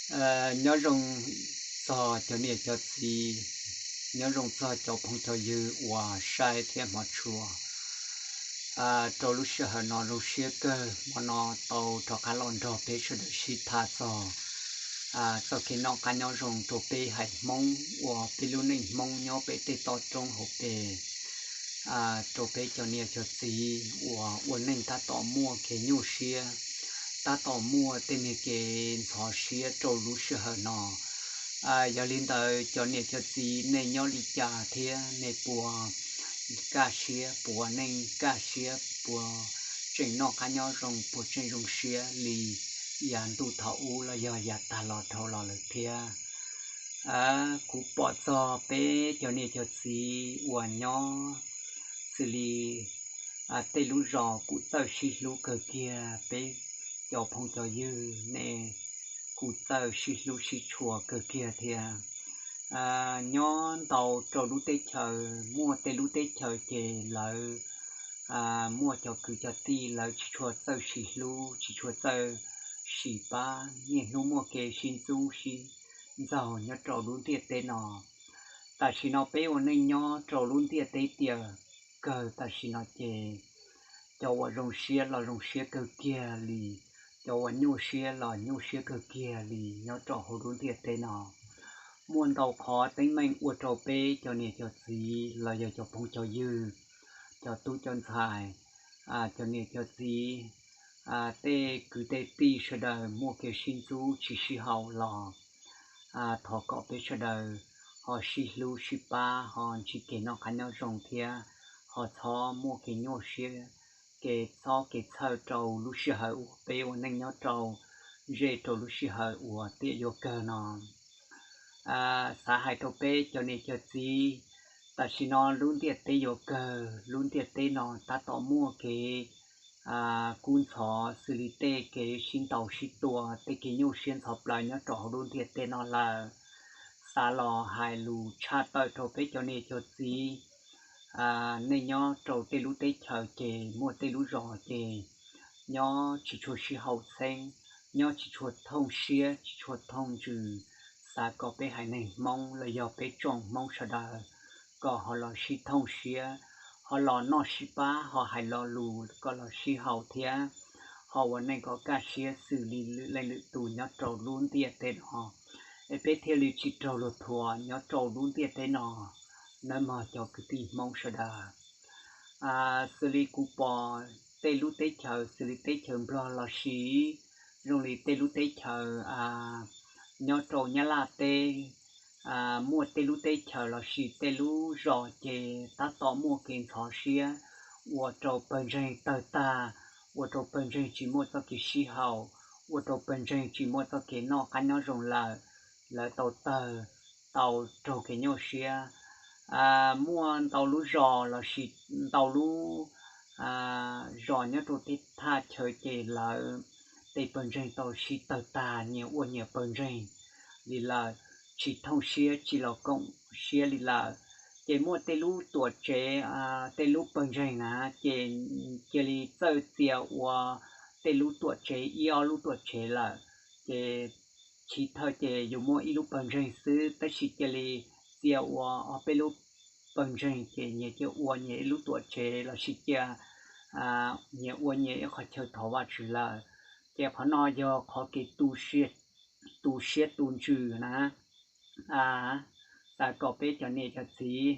Nyob zoo txog cov niam cov txiv, nyob zoo txog cov phooj cov ywg uas saib thiab hmov tshua rau lub sij hawm no. Zoo siab kawg hmo no tau rov qab los nrog peb sawv daws sib tham txog txoj kev noj qab nyob zoo rau peb haiv Hmoob uas peb lub neej Hmoob nyob pem tej toj roob hauv pes, rau peb cov niam cov txiv uas ua neej tab tom muaj kev nyuaj siab, tab tom muaj tej niag kev ntxhov siab rau lub sij hawm no. Yog li ntawd cov niam cov txiv nej nyob li cas thiab nej puas kaj siab, puas ua neej kaj siab, puas tseem noj qab nyob zoo, puas tseem zoo siab li yav ntuj thaum ub los yog yav tag los dhau los lawm thiab? Kuv pom txog peb cov niam cov txiv uas nyob xws li tej lub zos kuj txawj sib hlub kawg kiag, peb cov phooj cov ywg nej kuj txawj sib hlub sib tshua kawg kiag thiab. Nyob ntau rau lub teb chaws, muaj tej lub teb chaws ces lawv muaj cov kwv cov tij lawv tsis tshua txawj sib hlub, tsis tshua txawj sib pab, niaj hnub muaj kev sib ntxub sib ntxaug nyob rau lub ntiaj teb no. Tam sim no peb ua neej nyob rau lub ntiaj teb tiam kawg tam sim no ces cov uas zoo siab los zoo siab kawg kiag li, cov uas nyuaj siab los nyuaj siab kawg kiag li nyob rau hauv lub ntiaj teb no. Muaj ntau qhov teeb meem ua rau peb cov niam cov txiv los yog cov phooj cov ywg, cov tub cov ntxhais, cov niam cov txiv, tej kwv tej tij sawv daws muaj kev sib ntxub tsis sib haum los thov kom peb sawv daws ho sib hlub sib pab, ho ntsib kev noj qab nyob zoo thiab ho txhob muaj kev nyuaj siab, kev txhob kev txhawj rau lub sij hawm uas peb ua neej nyob rau ze rau lub sij hawm uas tiam yuav kawg no. Xav hais rau peb cov niam cov txiv, tam sim no lub ntiaj teb yuav kawg, lub ntiaj teb no tab tom muaj kev kub ntxhov xws li tej kev sib ntaus sib tua, tej kev nyuaj siab ntxhov plaws nyob rau hauv lub ntiaj teb no lawm. Xav los hais lus tshaj tawm rau peb cov niam cov txiv, nej nyob rau tej lub teb chaws ces muaj tej lub zos ces nyob tsis tshua sib haum txheeb, nyob tsis tshua thooj siab tsis tshua thooj ntsws. Xav kom peb haiv neeg Hmoob los yog peb tsoom Hmoob sawv daws kom ho los sib thooj siab, ho los noj sib pab, ho hais lo lus kom los sib haum thiab ho ua neej kom kaj siab xws li lwm leej lwm tus nyob rau lub ntiaj teb no, es peb thiaj li tsis raug luag thuam nyob rau lub ntiaj teb no nawb mog cov kwv tij Hmoob sawv daws. Xws li kuv pom tej lub teb chaws xws li teb chaws Nplog lossis zoo li tej lub teb chaws nyob rau Nyab Laj teb, muaj tej lub teb chaws lossis tej lub zos ces tab tom muaj kev ntxhov siab, ua rau pawg ntseeg tawg tag, ua rau pawg ntseeg tsis muaj txoj kev sib haum, ua rau pawg ntseeg tsis muaj txoj kev noj qab nyob zoo lawm, lawv tau tawg, tau raug kev nyuaj siab. Muaj ntau lub zos lossis ntau lub zos nyob rau tej thaj chaw ces lawv tej pawg ntseeg tau sib tawg tag, nyias ua nyias pawg ntseeg li lawm, tsis thooj siab tsis los koom siab li lawm. Ces muaj tej lub tuam tsev, tej lub pawg ntseeg na, ces cia li txawj txia ua tej lub tuam tsev, ib ob lub tuam tsev lawm, ces chiv thawj ces yus muaj ib lub pawg ntseeg xwb, tab sis cia li txia ua ob peb lub pawg ntseeg, ces nyias cia ua nyias ib lub tuam tsev lossis cia nyias ua nyias ib qhov chaw thov Vajtswv lawm. Ces qhov no yog qhov kev tu siab tu ntsws na. Xav kom peb cov niam cov txiv,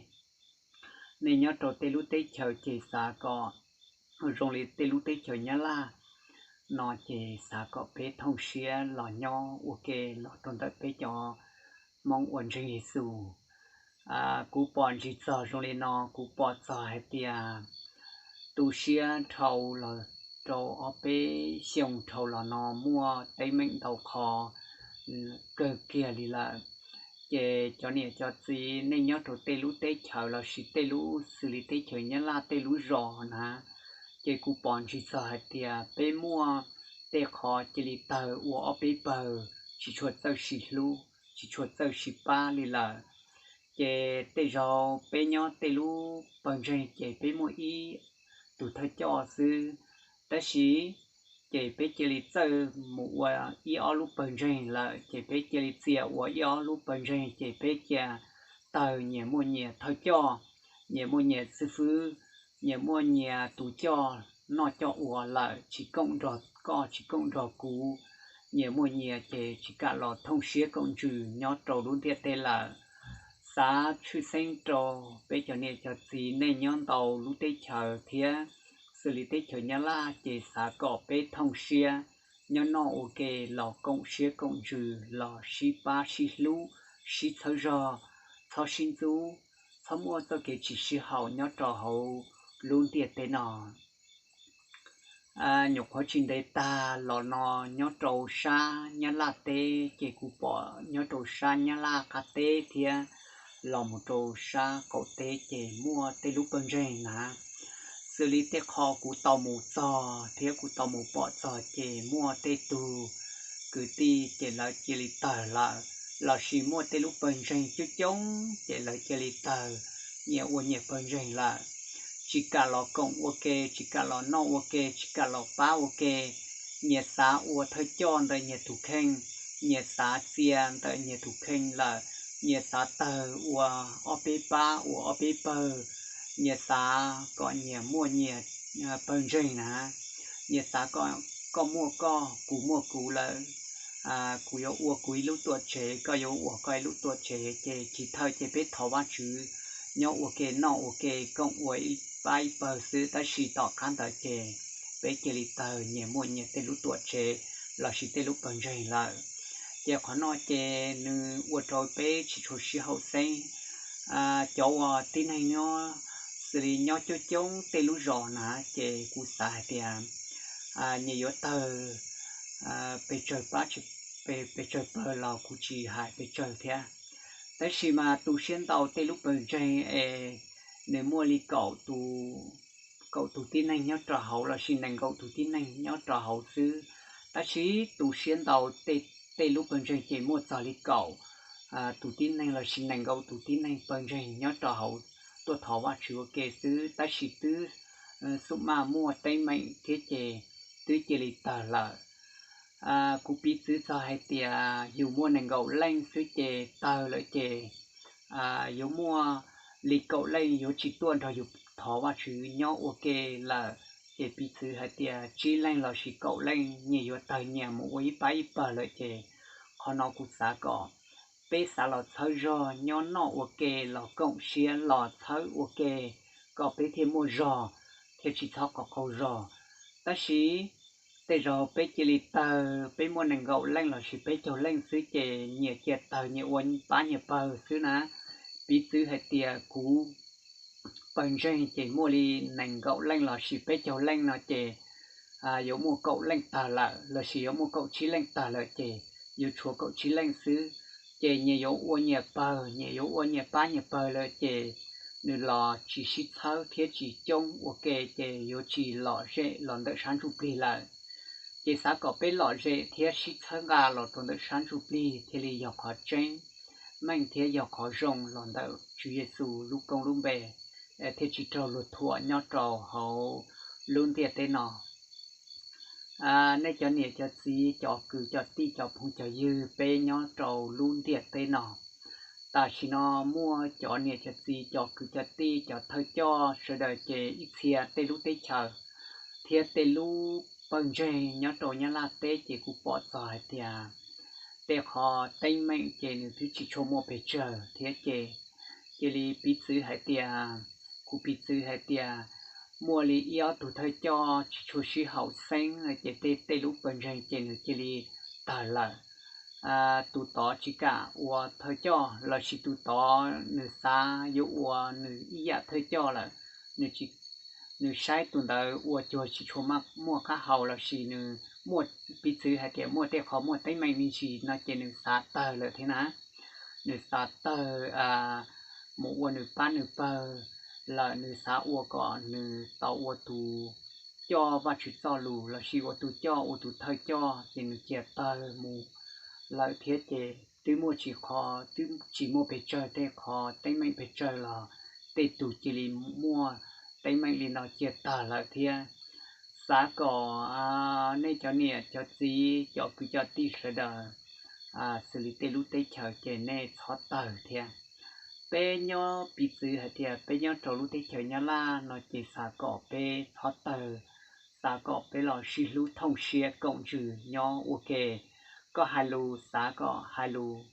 nej nyob rau tej lub teb chaws ces xav kom zoo li tej lub teb chaws Nyab Laj no ces xav kom peb thooj siab los nyob ua ke los rau ntawm peb cov Hmoob uas ntseeg Yexus. Kuv pom ntsis txog zoo li no, kuv pom txog hais tias tu siab dhau los rau ob peb xyoo dhau los no muaj teeb meem ntau qhov kawg kiag li lawm. Ces cov niam cov txiv nej nyob rau tej lub teb chaws lossis tej lub xws li teb chaws Nyab Laj tej lub zos na, ces kuv pom ntsis txog hais tias peb muaj tej qhov cia li tawg ua ob peb pawg, tsis tshua txawj sib hlub, tsis tshua txawj sib pab li lawm. Ces tej zaum peb nyob tej lub pawg ntseeg ces peb muaj ib tug thawj coj xwb, tab sis ces peb cia li txawj mus ua ib ob lub pawg ntseeg lawm, ces peb cia li txia ua ib ob lub pawg ntseeg, ces peb cia tawg nyias muaj nyias thawj coj, nyias muaj nyias xib fwb, nyias muaj nyias tus coj noj coj ua lawm, tsis koom nrog koj tsis koom nrog kuv, nyias muaj nyias ces tsis kam los thooj siab koom ntsws nyob rau lub ntiaj teb lawm. Xav tshwj xeeb rau peb cov niam cov txiv nej nyob ntau lub teb chaws thiab xws li teb chaws Nyab Laj ces xav kom peb thooj siab, nyob noj ua ke los koom siab koom ntsws los sib pab sib hlub, sib txhawb zog, txhob sib ntxub, txhob muaj txoj kev tsis sib haum nyob rau hauv lub ntiaj teb no. Nyuam qhuav tsis ntev tag los no nyob rau sab Nyab Laj teb ces kuv pom nyob rau sab Nyab Laj qab teb thiab los mus rau sab qaum teb ces muaj tej lub pawg ntseeg na, xws li tej qho kuv tau mus txog thiab kuv tau mus pom txog ces muaj tej tug kwv tij ces lawv cia li tawg lawm, lossis muaj tej lub pawg ntseeg coob coob ces lawv cia li tawg nyias ua nyias pawg ntseeg lawm. Tsis kam los koom ua ke, tsis kam los noj ua ke, tsis kam los pab ua ke, nyias xav ua thawj coj ntawm nyias tus kheej, nyias xav txia ntawm nyias tus kheej lawm, nyias xav tawg ua ob peb pab ua ob peb pawg, nyias xav kom nyias muaj nyias pawg ntseeg na, nyias xav kom koj muaj koj, kuv muaj kuv lawm, kuv yuav ua kuv ib lub tuam tsev, koj yuav ua koj ib lub tuam tsev, ces tsis thawj ces peb thov Vajtswv nyob ua ke noj ua ke koom ua ib pab ib pawg xwb, tab sis tom qab ntawd ces peb cia li tawg nyias muaj nyias tej lub tuam tsev lossis tej lub pawg ntseeg lawm. Ces qhov no ces nws ua rau peb tsis tshua sib haum xeeb. Cov uas tib neeg nyob xws li nyob coob coob tej lub zos na ces kuv xav hais tias nyias yuav tawg pes tsawg pab, pes tsawg pawg los kuv tsis hais pes tsawg thiab. Tab sis mas tu siab ntau tej lub pawg ntseeg es nws muaj li kaum tus, kaum tus tib neeg nyob rau hauv lossis nees nkaum tus tib neeg nyob rau hauv xwb, tab sis tu siab ntau tej lub pawg ntseeg ces muaj txog li kaum tus tib neeg lossis nees nkaum tus tib neeg pawg ntseeg nyob rau hauv tuaj thov Vajtswv ua ke xwb, tab sis twb xub maj muaj teeb meem thiab ces twb cia li tawg lawm. Kuv piv txwv txog hais tias yus muaj nees nkaum leej xwb ces tawg lawm ces yuav muaj li kaum leej yuav tsis tuaj nrog yus thov Vajtswv nyob ua ke lawm, ces piv txwv hais tias tsib leeg lossis kaum leej nyias yuav tawg nyias mus ua ib pab ib pawg lawm ces qhov no kuv xav kom peb xav los txhawb zog nyob noj ua ke los koom siab los txhawb ua ke kom peb thiaj muaj zog thiaj tsis txhob qaug qaug zog. Tab sis tej zaum peb cia li tawg, peb muaj nees nkaum leej lossis peb caug leej xwb ces nyias cia tawg nyias ua pab nyias pawg xwb na. Piv txwv hais tias kuv pawg ntseeg ces muaj li nees nkaum leej lossis peb caug leej no ces yuav muaj kaum leej tawg lawm lossis yuav muaj kaum tsib leej tawg lawm ces yuav tshuav kaum tsib leej xwb. Ces nyias yuav ua nyias pawg, nyias yuav ua nyias pab nyias pawg lawm ces nws los tsis sib txhawb thiab tsis coob ua ke ces yuav tsis lom zem los ntawm sab ntsuj plig lawm. Ces xav kom peb lom zem thiab sib txhawb nqa los rau ntawm sab ntsuj plig thiaj li yog qhov tseeb meej thiab yog qhov zoo los ntawm Tswv Yexus lub koob lub npe, thiaj tsis raug luag thuam nyob rau hauv lub ntiaj teb no. Nej cov niam cov txiv, cov kwv cov tij, cov phooj cov ywg, peb nyob rau lub ntiaj teb no, tam sim no muaj cov niam cov txiv, cov kwv cov tij, cov thawj coj sawv daws ces ib txhia tej lub teb chaws thiab tej lub pawg ntseeg nyob rau Nyab Laj teb ces kuv pom txog hais tias tej qhov teeb meem ces nws twb tsis tshua muaj pes tsawg thiab ces cia li piv txwv hais tias, kuv piv txwv hais tias muaj li ib ob tug thawj coj tsis tshua sib haum xeeb no ces tej tej lub pawg ntseeg ces nws cia li tawg lawm. Tus tod tsis kam ua thawj coj lossis tus tod nws xav yuav ua nws ib yam thawj coj lawm, nws tsis, nws saib tus ntawd ua cuag tsis tshua muaj qab hau lossis nws muaj, piv txwv hais tias muaj tej qhov muaj teeb meem me ntsis no ces nws xav tawg lawm thiab na. Nws xav tawg mus ua nws pab nws pawg lawm, nws xav ua kom nws tau ua tus coj Vajtswv txoj lus lossis ua tus coj ua tus thawj coj ces nws cia tawg mus lawm thiab ces twb muaj tsis qho, twb tsis muaj pes tsawg tej qhov teeb meem pes tsawg los tej tus cia li muaj teeb meem li no cia tawg lawm thiab. Xav kom nej cov niam cov txiv cov kwv cov tij sawv daws xws li tej lub teb chaws ces nej txhob tawg thiab. Peb nyob piv txwv hais tias peb nyob rau lub teb chaws Nyab Laj no ces xav kom peb txhob tawg, xav kom peb los sib hlub thooj siab koom ntsws nyob ua ke. Koj hais lus xav kom hais lus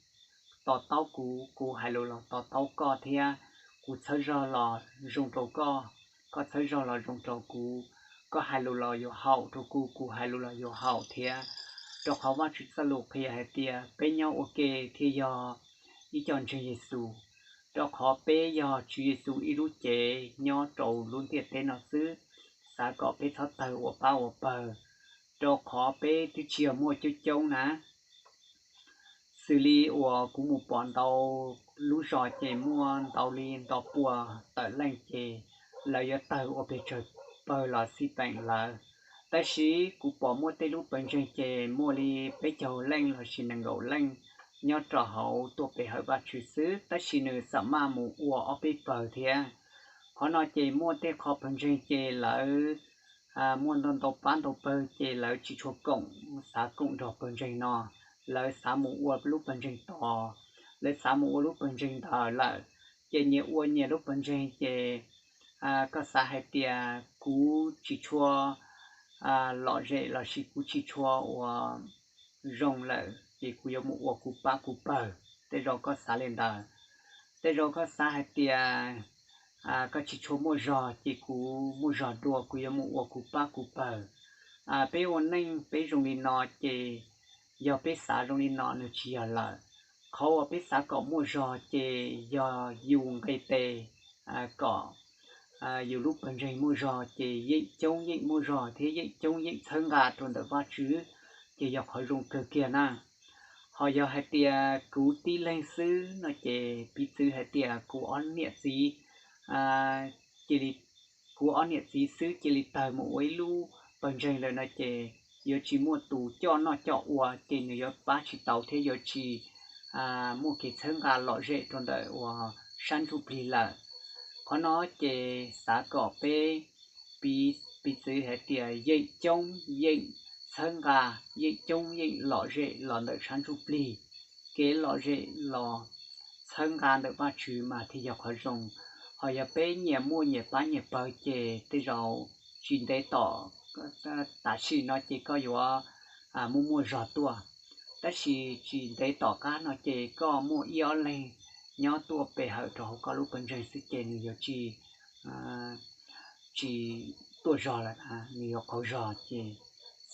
to taub kuv, kuv hais lus los to taub koj thiab. Kuv txhawb zog los zoo rau koj, koj txhawb zog los zoo rau kuv. Koj hais lus los yuav haum rau kuv, kuv hais lus los yuav haum thiab. Rau qhov Vajtswv txoj lus qhia hais tias peb nyob ua ke thiaj yog ib co ntseeg Yexus. Rau qhov peb yog Tswv Yexus ib lub cev nyob rau lub ntiaj teb no xwb. Xav kom peb txhob tawg ua pab ua pawg, rau qhov peb twb tsis yog muaj coob coob na. Xws li uas kuv mus pom ntau lub zos ces muaj ntau li nto pua tawm leej ces lawv yuav tawg ua pes tsawg pawg los xij peem lawv. Tab sis kuv pom muaj tej lub pawg ntseeg ces muaj li peb caug leej lossis nees nkaum leej nyob rau hauv tuaj pe hawm Vajtswv xwb, tab sis nws xam maj mus ua ob peb pawg thiab. Qhov no ces muaj tej qho pawg ntseeg ces lawv muaj ntau ntau pab ntau pawg ces lawv tsis tshua koom, xav koom nrog pawg ntseeg no, lawv xav mus ua lub pawg ntseeg tos, lawv xav mus ua lub pawg ntseeg ntawd lawm, ces nyias ua nyias lub pawg ntseeg ces koj xav hais tias kuv tsis tshua lom zem lossis kuv tsis tshua ua zoo lawm ces kuv yuav mus ua kuv pab kuv pawg. Tej zaum koj xav li ntawd. Tej zaum koj xav hais tias koj tsis tshua muaj zog ces kuv muaj zog dua kuv yuav mus ua kuv pab kuv pawg. Peb ua neej peb zoo li no ces yog peb xav zoo li no nws tsis yog lawm. Qhov uas peb xav kom muaj zog ces yog yus nqis tes kom yus lub pawg ntseeg muaj zog ces yeej coob yeej muaj zog thiab yeej coob yeej txhawb nqa rau ntawm Vajtswv, ces yog qhov zoo kawg kiag na. Ho yog hais tias kuv tib leeg xwb no ces piv txwv hais tias kuv ob niam txiv cia li, kuv ob niam txiv xwb cia li tawg mus ua ib lub pawg ntseeg lawm no ces yuav tsis muaj tus coj noj coj ua ces nws yuav pab tsis tau thiab yuav tsis muaj kev txhawb nqa lom zem rau ntawm uas sab ntsuj plig lawm. Qhov no ces xav kom peb piv txwv hais tias yeej coob yeej txhawb nqa, yeej coob yeej lom zem los ntawm sab ntsuj plig. Kev lom zem los txhawb nqa ntawm Vajtswv mas thiaj yog qhov zoo. Ho yog peb nyias muaj nyias pab nyias pawg ces tej zaum tsis ntev tom, tam sim no ces koj yuav muaj muaj zog tuaj, tab sis tsis ntev tom qab no ces koj muaj ib ob leeg nyob tuaj pe hawm rau hauv koj lub pawg ntseeg xwb ces nws yuav tsis tsis tuaj zog lawm, nws yuav qaug zog ces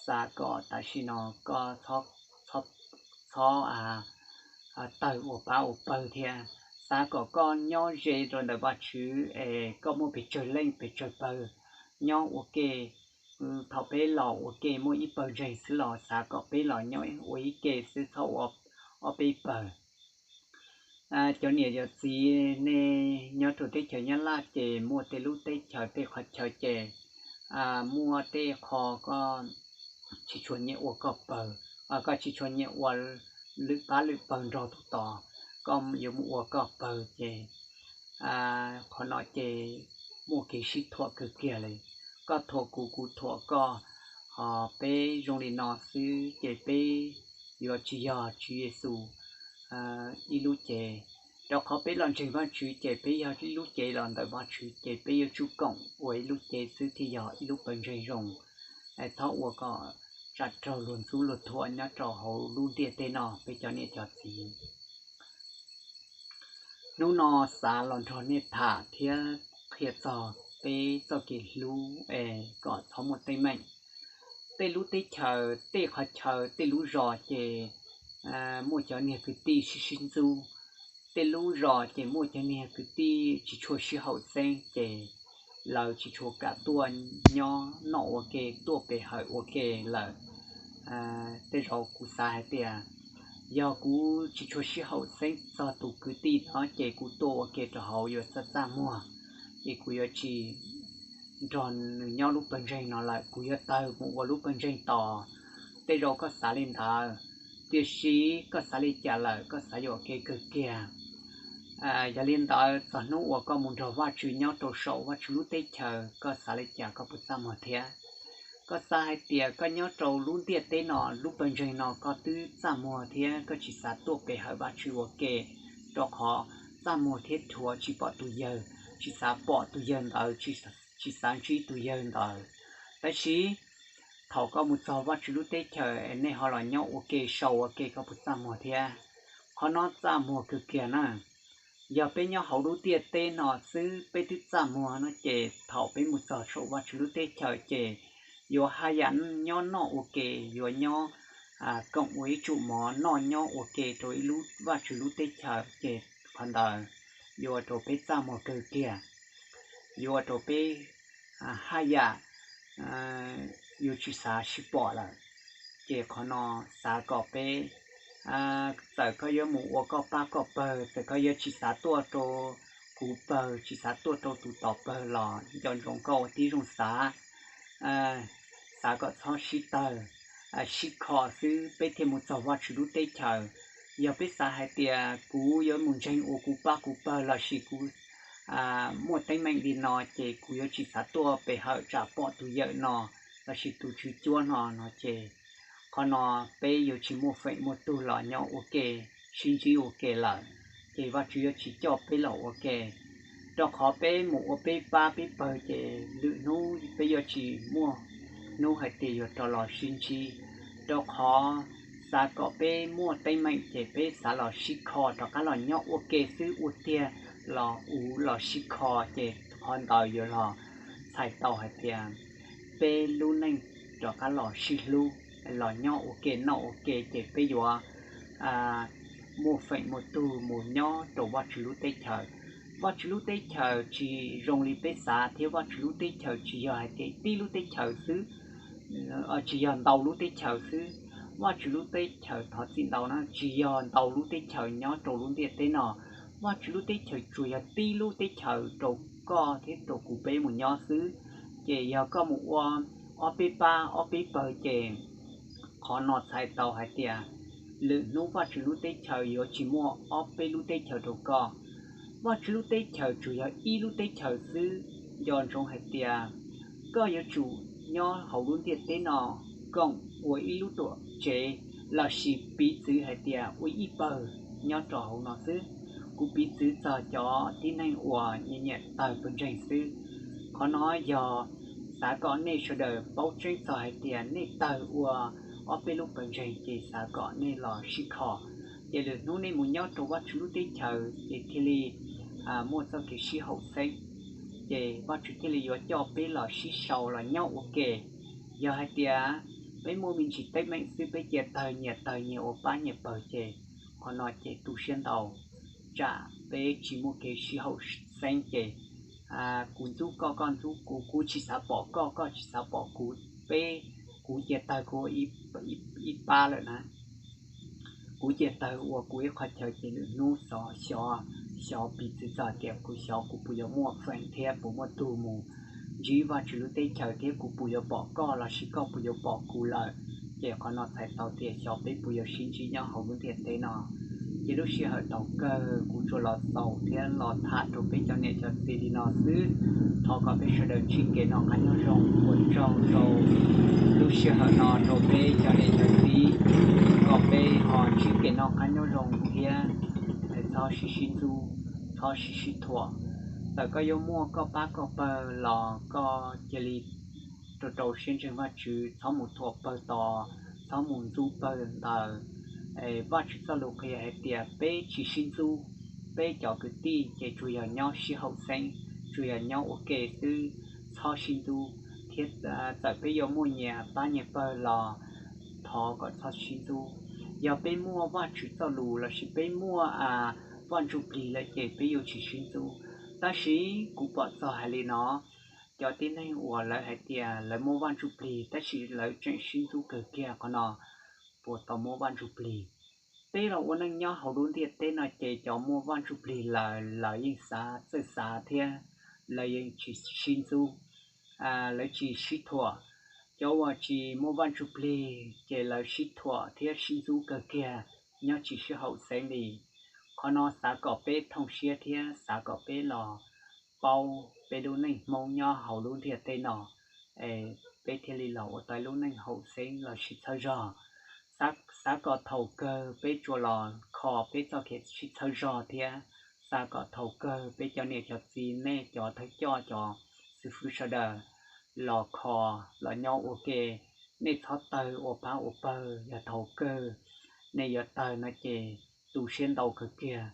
xav kom tam sim no koj txhob tawg ua pab ua pawg thiab. Xav kom koj nyob ze rau ntawm Vajtswv es koj muaj pes tsawg leej pes tsawg pawg nyob ua ke. Thaum peb los ua ke muaj ib pawg ntseeg xwb los xav kom peb los nyob ua ib ke xwb, txhob ua ob peb pawg. Cov niam cov txiv nej nyob rau teb chaws Nyab Laj ces muaj tej lub teb chaws tej qhov chaw ces muaj tej qho koj tsis tshua nyiam ua koj pawg, koj tsis tshua nyiam ua lwm pab lwm pawg nrog tus tos, koj yuav mus ua koj pawg ces qhov no ces muaj kev sib thuam kawg kiag li. Koj thuam kuv, kuv thuam koj, ho peb zoo li no xwb ces peb yuav tsis yog Tswv Yexus ib lub cev. Rau qhov peb los ntseeg Vajtswv ces peb yog ib lub cev los ntawm Vajtswv ces peb yuav tsum koom ua ib lub cev xwb thiaj yog ib lub pawg ntseeg zoo. Txhob ua kom tsam raug luag ntxub luag thuam nyob rau hauv lub ntiaj teb no peb cov niam cov txiv. Hnub no xav los nrog nej tham thiab qhia txog peb txoj kev hlub es kom txhob muaj teeb meem. Tej lub teb chaws, tej qhov chaw, tej lub zos ces muaj cov niag kwv tij sib sib ntxub. Tej lub zos ces muaj cov niag kwv tij tsis tshua sib haum xeeb ces lawv tsis tshua kam tuaj nyob noj ua ke, tuaj pe hawm ua ke lawm. Tej zaum kuv xav hais tias yog kuv tsis tshua sib haum xeeb txog tus kwv tij no ces kuv tuaj ua ke rau hauv yuav txaj txaj muag, ces kuv yuav tsis nrog nws nyob lub pawg ntseeg no lawm, kuv yuav tawg mus ua lub pawg ntseeg tos. Tej zaum koj xav li ntawd, tiam sis koj xav li cas lawm koj xav yuam kev kawg kiag. Yog li ntawd txog hnub uas koj mus nrog Vajtswv nyob rau saum Vajtswv lub teb chaws koj xav li cas koj puas txaj muag thiab? Koj xav hais tias koj nyob rau lub ntiaj teb no, lub pawg ntseeg no koj twb txaj muag thiab koj tsis xav tuaj pe hawm Vajtswv ua ke, rau qhov txaj muag thiab dhuav tsis pom tus yawg, tsis xav pom tus yawg ntawd, tsis xav ntsib tus yawg ntawd. Tab sis thaum koj mus txog Vajtswv lub teb chaws, nej ho los nyob ua ke sau ua ke, koj puas txaj muag thiab? Qhov no txaj muag kawg kiag na. Yog peb nyob hauv lub ntiaj teb no xwb peb twb txaj muag no ces thaum peb mus txog saum Vajtswv lub teb chaws ces yuav haj yam nyob noj ua ke, yuav nyob koom ua ib tsum mov noj nyob ua ke rau ib lub Vajtswv lub teb chaws ces qhov ntawd yuav ua rau peb txaj muag kawg kiag, yuav ua rau peb haj yam yuav tsis xav sib pom lawm. Ces qhov no xav kom peb, txawm koj yuav mus ua koj pab koj pawg, txawm koj yuav tsis xav tuaj rau kuv pawg, tsis xav tuaj rau tus tod pawg los nco ntsoov koj ua tib zoo xav, xav kom txhob sib tawg, sib kho xwb peb thiaj mus txog Vajtswv lub teb chaws. Yog peb xav hais tias kuv yuav mus ntseeg ua kuv pab kuv pawg lossis kuv muaj teeb meem li no ces kuv yuav tsis xav tuaj pe hawm tsam pom tus yawm no lossis tus tswv cuab no no ces qhov no peb yuav tsis muaj feem muaj tug los nyob ua ke, sib ntsib ua ke lawm, ces Vajtswv yuav tsis coj peb los ua ke. Rau qhov peb mus ua peb pab peb pawg ces lwm hnub peb yuav tsis muaj hnub hais tias yuav rov los sib ntsib. Rau qhov xav kom peb muaj teeb meem ces peb xav los sib kho rov qab los nyob ua ke xwb ua tiag los uv los sib kho ces qhov ntawd yuav los txhais tau hais tias peb lub neej rov qab los sib hlub, los nyob ua ke noj ua ke ces peb yuav muaj feem muaj tug mus nyob rau Vajtswv lub teb chaws. Vajtswv lub teb chaws tsis zoo li peb xav thiab Vajtswv lub teb chaws tsis yog hais tias tib lub teb chaws xwb, tsis yog ntau lub teb chaws xwb. Vajtswv lub teb chaws thov txim ntau na, tsis yog ntau lub teb chaws nyob rau lub ntiaj teb no. Vajtswv lub teb chaws tsuas yog tib lub teb chaws rau koj thiab rau kuv peb mus nyob xwb. Ces yog koj mus ua ob peb pab ob peb pawg ces qhov no txhais tau hais tias lwm hnub Vajtswv lub teb chaws yuav tsis muaj ob peb lub teb chaws rau koj. Vajtswv lub teb chaws tsuas yog ib lub teb chaws xwb. Nco ntsoov hais tias koj yuav tsum nyob hauv lub ntiaj teb no koom ua ib lub tuam tsev lossis piv txwv hais tias ua ib pawg nyob rau hauv no xwb. Kuv piv txwv txog cov tib neeg uas nyiam nyiam tawg pawg ntseeg xwb. Qhov no yog xav kom nej sawv daws paub tseeb txog hais tias nej tawg ua ob peb lub pawg ntseeg ces xav kom nej los sib kho. Ces lwm hnub nej mus nyob rau Vajtswv lub teb chaws ces thiaj li muaj txoj kev sib haum xeeb. Ces Vajtswv thiaj li yuav coj peb los sib sau los nyob ua ke. Yog hais tias peb muaj me ntsis teeb meem xwb peb cia tawg nyias tawg nyias ua pab nyias pawg ces qhov no ces tu siab ntau, tsam peb tsis muaj kev sib haum xeeb ces kuv ntxub koj, koj ntxub kuv, kuv tsis xav pom koj, koj tsis xav pom kuv, peb, kuv cia tawg kuv ib pab lawm na. Kuv cia tawg ua kuv ib qhov chaw ces lwm hnub xyov, xyov piv txwv txog tias kuv xyov kuv puas yuav muaj feem thiab puas muaj tug mus ntsib Vajtswv lub teb chaws thiab kuv puas yuav pom koj lossis koj puas yuav pom kuv lawm. Ces qhov no txhais tau tias xyov peb puas yuav sib ntsib nyob hauv lub ntiaj teb no. Ces lub sij hawm thaum kawg kuv tsuas los xaus thiab los tham rau peb cov niam cov txiv li no xwb. Thov kom peb sawv daws ntsib kev noj qab nyob zoo, ua tsaug rau lub sij hawm no rau peb cov niam cov txiv, kom peb ho ntsib kev noj qab nyob zoo thiab txhob sib sib ntxub, txhob sib sib thuam. Txawm koj yuav muaj koj pab koj pawg los koj cia li rau rau siab ntseeg Vajtswv, txhob mus thuam pawg tod, txhob mus ntxub pawg ntawd. Vajtswv txoj lus qhia hais tias peb tsis sib ntxub, peb cov kwv tij ces tsuas yog nyob sib haum xeeb, tsuas yog nyob ua ke xwb, txhob sib ntxub. Thiab txawm peb yuav muaj nyias pab nyias pawg los thov kom txhob sib ntxub. Yog peb muaj Vajtswv txoj lus lossis peb muaj Vaj Ntsujplig lawm ces peb yuav tsis sib ntxub. Tab sis kuv pom txog hais li no, cov tib neeg uas lawv hais tias lawv muaj Vaj Ntsujplig tab sis lawv tseem sib ntxub kawg kiag, qhov no puas tau muaj Vaj Ntsujplig? Peb los ua neej nyob hauv lub ntiaj teb no ces cov muaj Vaj Ntsujplig lawm lawv yeej xav txawj xav thiab lawv yeej tsis sib ntxub, lawv tsis sib thuam. Cov uas tsis muaj Vaj Ntsujplig ces lawv sib thuam thiab sib ntxub kawg kiag, nyob tsis sib haum xeeb li. Qhov no xav kom peb thooj siab thiab xav kom peb los paub peb lub neej Hmoob nyob hauv lub ntiaj teb no es peb thiaj li los ua tau lub neej haum xeeb los sib txhawb zog. Xav kom thaum kawg peb tsuas los kho peb txoj kev sib txhawb zog thiab xav kom thaum kawg peb cov niam cov txiv, nej cov thawj coj, cov xib fwb sawv daws los kho, los nyob ua ke. Nej txhob tawg ua pab ua pawg, yog thaum kawg nej yuav tawg no ces tu siab ntau kawg kiag.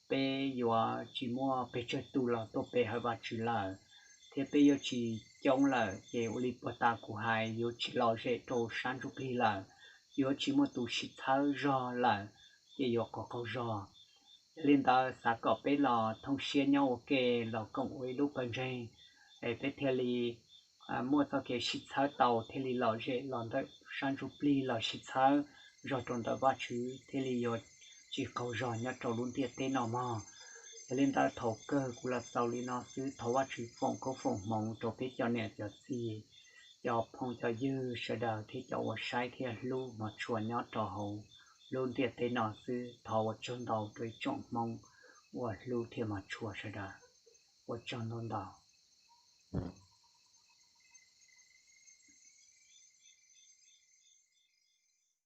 Peb yuav tsis muaj pes tsawg tus los tuaj pe hawm Vajtswv lawm, thiab peb yuav tsis coob lawm ces ua li puag ta kuv hais yuav tsis lom zem rau sab ntsuj plig lawm, yuav tsis muaj tus sib txhawb zog lawm, ces yuav qaug qaug zog. Yog li ntawd xav kom peb los thooj siab nyob ua ke, los koom ua ib lub pawg ntseeg, es peb thiaj li muaj txoj kev sib txhawb tau, thiaj li lom zem los ntawm sab ntsuj plig los sib txhawb zog rau ntawm Vajtswv, thiaj li yuav tsis qaug zog nyob rau lub ntiaj teb no mog. Yog li ntawd thaum kawg kuv los xaus li no xwb, thov Vajtswv foom koob foom hmoov rau peb cov niam cov txiv, cov phooj cov ywg sawv daws thiab cov uas saib thiab hlub Hmov Tshua nyob rau hauv lub ntiaj teb no xwb. Thov ua tsaug ntau rau ib tsoom Hmoob uas hlub thiab Hmov Tshua sawv daws. Ua tsaug ntau ntau.